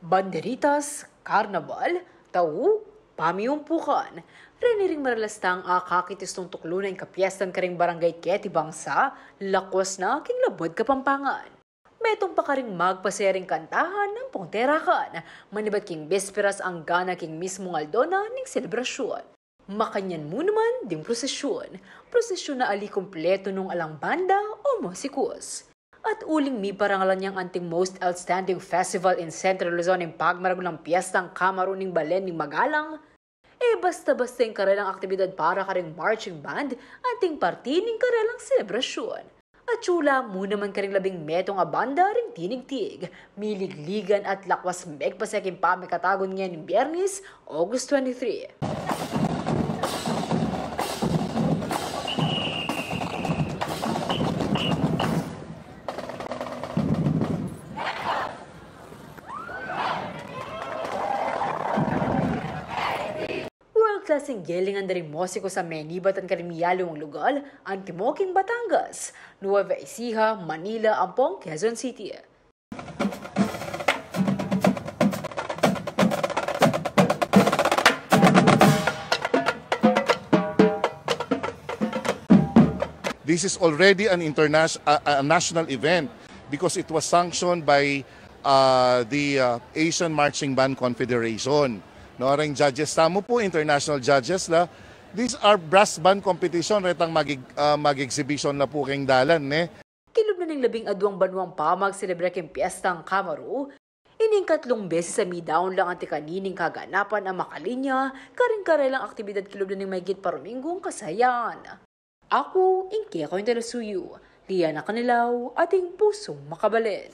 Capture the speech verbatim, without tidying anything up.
Banderitas, karnabal, tau, pamiumpukan. Reni ring maralas tang akakit istung tuklu na ing kapiestan karing barangay keti bangsa, lakwas na king labud Kapampangan. Metung pa karing magpasaya ring kantahan ampong terakan, manibat king bisperas anggang king mismung aldo na ning selebrasyun. Makanyan mu naman ding prosesyun. Prosesyun na ali kumpletu nung alang banda o musikus. At uling miparangalan yang anting Most Outstanding Festival in Central Luzon ing pagmaragul nang Piestang Kamaru ning Balen ning Magalang, e basta-basta ing karelang aktibidad para karing marching band anting parti ning karelang selebrasyun. Atiu la mu naman karing labing metung a banda ring tinigtig, miligligan at lakwas megpasaya king pamikatagun ngening Biyernes, August twenty-three. World class ing gelingan da ring musikus a menibatan karing miyaliwang lugal, antimo king Batangas, Nueva Ecija, Manila, ampong Quezon City. This is already an international, a, a national event because it was sanctioned by uh, the uh, Asian Marching Band Confederation. No, ring judges tamu pu, international judges la. These are brass band competition, retang mag, uh, mag-exhibition la pu keng dalan, ne? Kilub na ning labing aduang banuang pamagselebra king Piestang Kamaru, ining katlung beses a midaun lang anti kanining kaganapan a makalinya karing karelang aktibidad kilub na ning maygit paruminggung kasayan. Aku ing kekayung talasuyu, Liana Canilaw, ating pusung makabalen.